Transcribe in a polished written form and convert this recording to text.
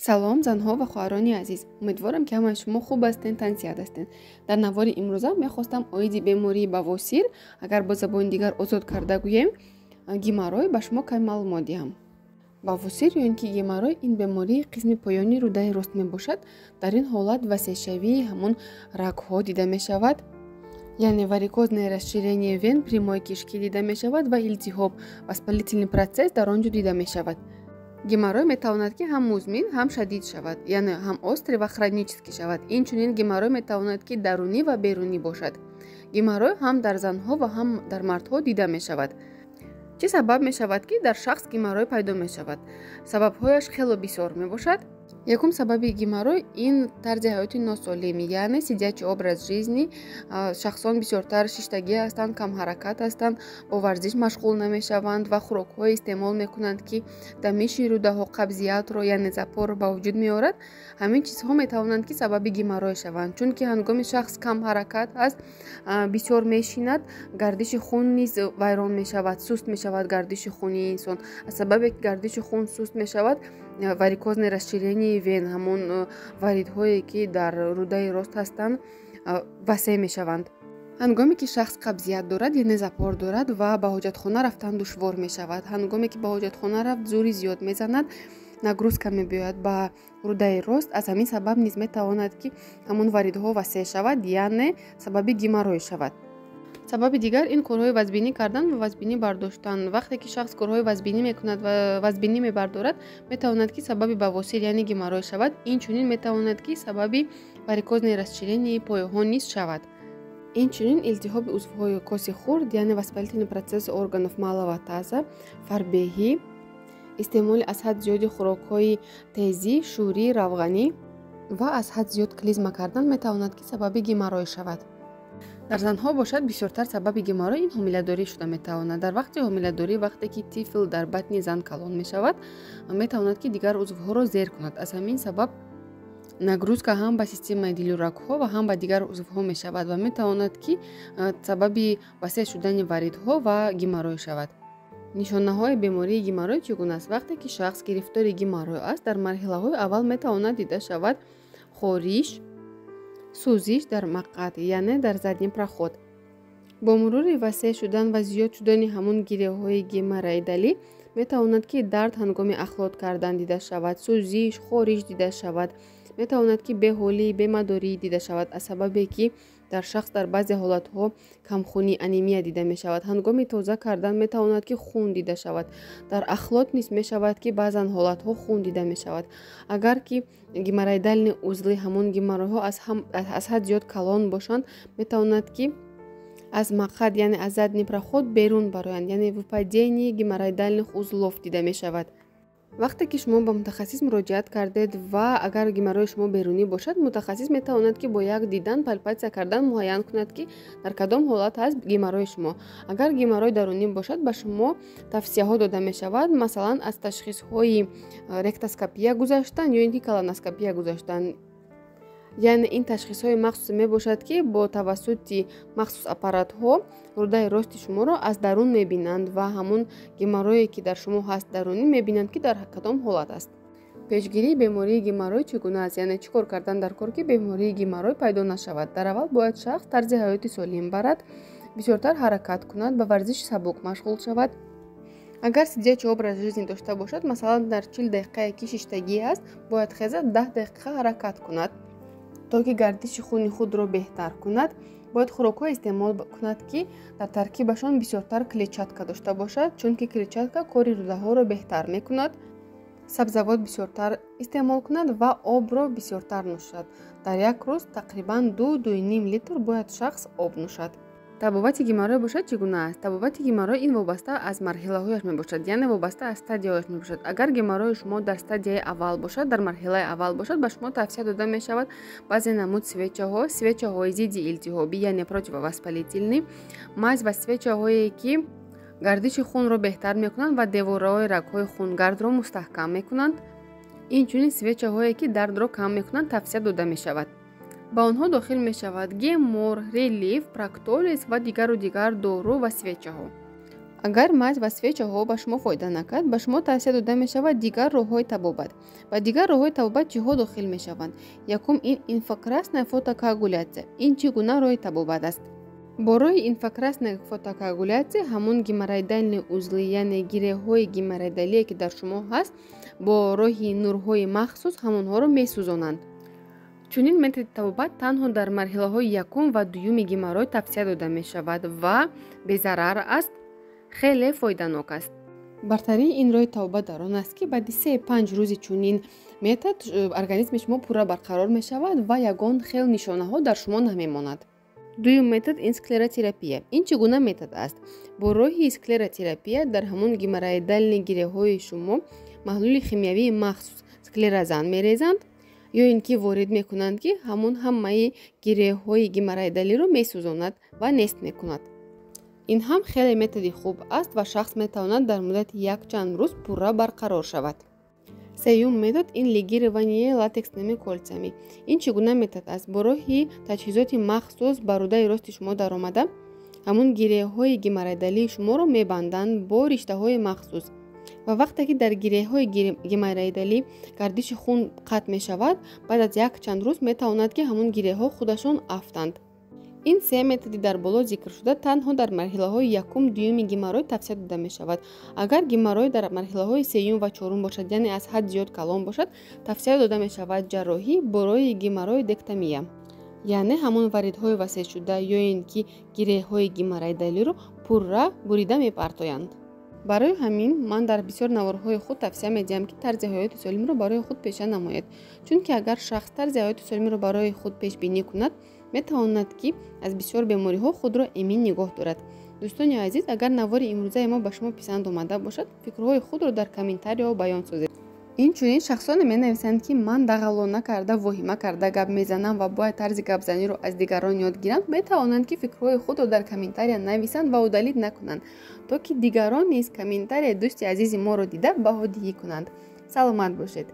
Салом, занҳо ва хоҳарони азиз. Умедворам, ки ҳамаи шумо хуб ҳастен, тансиҳат ҳастен. Дар навори имрӯза мехостам оиди бемории бавосир, агар бо забони дигар озод карда гӯем, геморрой, ба шумо каме маълумот диҳам. Бавосир ё ин ки геморрой ин бемории қисми поёни рӯдаи рост мебошад. Дар ин ҳолат васеъшавии ҳамон рагҳо дида мешавад, яъне варикозное расширение вен прямой кишки дида мешавад ва илтиҳоб, воспалительный процесс дар он ҷо дида мешавад. Геморрой метавонад, ки ҳам музмин, ҳам шадид шавад, яъне ҳам острый ва хронический шавад. Инчунин геморрой метавонад, ки дарунӣ ва берунӣ бошад. Геморрой ҳам дар занҳо ва ҳам дар мардҳо дида мешавад. Чӣ сабаб мешавад, ки дар шахс геморрой пайдо мешавад? Сабабҳояш хело бисёр мебошад. Якум сабаби геморрой ин тарзи ҳаёти носолим, яъне сидячий образ жизни. Шахсон бисёртар шиштагӣ ҳастанд, камҳаракат ҳастанд, бо варзиш машғул намешаванд ва хӯрокҳое истеъмол мекунанд, ки дамиши рӯдаҳо, қабзиятро, яъне запорро ба вуҷуд меорад. Ҳамин чизҳо метавонанд, ки сабаби геморрой шаванд, чунки ҳангоми шахс камҳаракат аст, бисёр мешинад, гардиши хун низ вайрон мешавад, суст мешавад гардиши хуни инсон. Аз сабабе ки гардиши хун суст мешавад, варикозное расширение вен, ҳамон варидҳое, ки дар рӯдаи рост ҳастанд, васеъ мешаванд. Ҳангоме ки шахс қабзият дорад, яъне запор дорад ва ба ҳоҷатхона рафтан душвор мешавад. Ҳангоме ки ба ҳоҷатхона рафт, зӯри зиёд мезанад, нагрузка мебиёяд ба рӯдаи рост. Аз ҳамин сабаб низ метавонад, ки ҳамон варидҳо васеъ шавад, яъне сабаби геморрой шавад. Сабаби дигар ин корҳои вазбинӣ кардан ва вазбинӣ бардоштан. Вақте ки шахс корҳои вазбинӣ мекунад ва вазбинӣ мебардорад, метавонад, ки сабаби бавосир, яъне геморрой шавад. Инчунин метавонад, ки сабаби варикозное расширение пояҳо низ шавад. Инчунин илтиҳоби узвҳои коси хурд, яъне воспалительный процесс органов малого таза, фарбеҳӣ, истеъмоли аз ҳад зиёди хӯрокҳои тезӣ, шӯрӣ, равғанӣ ва аз ҳад зиёд клизма кардан метавонад, ки сабаби геморрой шавад. Дар занҳо бошад, бисёртар сабаби геморрой ин ҳомиладорӣ шуда метавонад. Дар вақти ҳомиладорӣ, вақте ки тифл дар батни зан калон мешавад, метавонад, ки дигар узвҳоро зер кунад. Аз ҳамин сабаб нагрузка ҳам ба системаи дилу рагҳо ва ҳам ба дигар узвҳо мешавад ва метавонад, ки сабаби васеъ шудани варидҳо ва геморрой шавад. Нишонаҳои бемории геморрой чӣ гуна аст? Вақте ки шахс гирифтори геморрой аст, дар марҳилаҳои аввал метавонад дида шавад хориш, сӯзиш дар мақъад, яъне дар задний проход. Бо мурури васеъ шудан ва зиёд шудани ҳамон гиреҳҳои геморроидалӣ метавонад, ки дард ҳангоми ахлот кардан дида шавад, сӯзиш, хориш дида шавад. Метавонад, ки беҳолӣ, бемадорӣ дида шавад, аз сабабе ки дар шахс дар баъзе ҳолатҳо камхунӣ, анемия дида мешавад. Ҳангоми тоза кардан метавонад, ки хун дида шавад. Дар ахлот низ мешавад, ки баъзан ҳолатҳо хун дида мешавад. Агар ки геморроидальные узлы, ҳамон геморройҳо аз ҳад зиёд калон бошанд, метавонад, ки аз мақъад, яъне аз задний проход берун бароянд, яъне выпадение геморроидальных узлов дида мешавад. Вақте ки шумо ба мутахассис муроҷиат кардед ва агар геморройи шумо берунӣ бошад, мутахассис метавонад, ки бо як дидан, пальпатсия кардан муайян кунад, ки дар кадом ҳолат ҳаст геморройи шумо. Агар геморрой дарунӣ бошад, ба шумо тавсияҳо дода мешавад, масалан, аз ташхисҳои ректоскопия гузаштан ё ин ки колоноскопия гузаштан. Яъне ин ташхисҳои махсусе мебошад, ки бо тавассути махсус аппаратҳо рӯдаи рости шуморо аз дарун мебинанд ва ҳамон геморрое, ки дар шумо ҳаст дарунӣ, мебинанд, ки дар кадом ҳолат аст. Пешгирии бемории геморрой чӣ гуна аст? Яъне чӣ кор кардан дар кор, ки бемории геморрой пайдо нашавад? Дар аввал бояд шахс тарзи ҳаёти солим барад, бисёртар ҳаракат кунад, ба варзиши сабук машғул шавад. Агар сидячий образ жизни дошта бошад, масалан, дар 40 дақиқае ки шиштагӣ аст, бояд хезад, 10 дақиқа ҳаракат кунад, то ки гардиши хуни худро беҳтар кунад. Бояд хӯрокҳое истеъмол кунад, ки дар таркибашон бисёртар клетчатка дошта бошад, чунки клетчатка кори рӯдаҳоро беҳтар мекунад. Сабзавот бисёртар истеъмол кунад ва обро бисёртар нӯшад. Дар як рӯз тақрибан 2-2,5 литр бояд шахс об нӯшад. Табобати геморрой бошад, чӣ гуна аст? Табобати геморрой ин вобаста аз марҳилаҳояш мебошад, яъне вобаста аз стадияҳояш мебошад. Агар геморройи шумо дар стадияи аввал бошад, дар марҳилаи аввал бошад, ба шумо тавсия дода мешавад баъзе намуд свечаҳо, свечаҳои зидди илтиҳобӣ, яъне противовоспалительный, мазь ва свечаҳое, ки гардиши хунро беҳтар мекунанд ва деворҳои рагҳои хунгардро мустаҳкам мекунанд. Инчунин свечаҳое, ки дардро кам мекунанд, тавсия дода мешавад. Ба онҳо дохил мешавад Гемор, Релиф, Проктолиз ва дигару дигар дору ва свечаҳо. Агар мазь ва свечаҳо ба шумо фоида накард, ба шумо тавсия дода мешавад дигар роҳҳои табобат. Ба дигар роҳҳои табобат чиҳо дохил мешаванд? Якум ин инфракрасная фотокоагуляция. Ин чӣ гуна роҳи табобат аст? Бо роҳи инфракрасная фотокоагуляция ҳамон геморроидальные узлы, яъне гиреҳҳои геморроидалие, ки дар шумо ҳаст, бо роҳи нурҳои махсус ҳамонҳоро месӯзонанд. Чунин методи табобат танҳо дар марҳилаҳои якум ва дуюми геморрой тавсия дода мешавад ва безарар аст, хеле фоиданок аст. Бартарии ин роҳи табобат дар он аст, ки баъди 3-5 рӯзи чунин метод организми шумо пурра барқарор мешавад ва ягон хел нишонаҳо дар шумо намемонад. Дуюм метод ин склеротерапия. Ин чӣ гуна метод аст? Бо роҳи склеротерапия дар ҳамон геморроидальные гиреҳҳои шумо маҳлули химиявии махсус склерозан мерезанд ё ин ки ворид мекунанд, ки ҳамон ҳамаи гиреҳҳои геморроидалиро месӯзонад ва нест мекунад. Ин ҳам хеле методи хуб аст ва шахс метавонад дар муддати якчанд рӯз пурра барқарор шавад. Сеюм метод ин лигирование латексными кольцами. Ин чӣ гуна метод аст? Бо роҳи таҷҳизоти махсус ба рӯдаи рости шумо даромада, ҳамон гиреҳҳои геморроидалии шуморо мебанданд бо риштаҳои махсус ва вақте ки дар гиреҳҳои геморроидалӣ гардиши хун қатъ мешавад, баъд аз якчанд рӯз метавонад, ки ҳамон гиреҳҳо худашон афтанд. Ин се методи дар боло зикршуда танҳо дар марҳилаҳои якум, дуюми геморрой тавсия дода мешавад. Агар геморрой дар марҳилаҳои сеюм ва чорум бошад, яъне аз ҳад зиёд калон бошад, тавсия дода мешавад ҷарроҳӣ бо роҳи геморроидектомия, яъне ҳамон варидҳои васеъшуда ё ин ки гиреҳҳои геморроидалиро пурра бурида мепартоянд. Барои ҳамин ман дар бисёр наворҳои худ тавсия медиҳам, ки тарзи ҳаёти солимро барои худ пеша намоед, чунки агар шахс тарзи ҳаёти солимро барои худ пешбинӣ кунад, метавонад, ки аз бисёр бемориҳо худро эмин нигоҳ дорад. Дӯстони азиз, агар навори имрӯзаи мо ба шумо писанд омада бошад, фикрҳои худро дар комментарияҳо баён созед. Инчунин шахсоне менависанд, ки ман дағалона карда, воҳима карда гап мезанам ва бояд тарзи гапзаниро аз дигарон ёд гирам, метавонанд, ки фикрҳои худро дар комментария нависанд ва удалить накунанд, то ки дигарон низ комментарияи дӯсти азизи моро дида баҳодиҳӣ кунанд. Саломат бошед.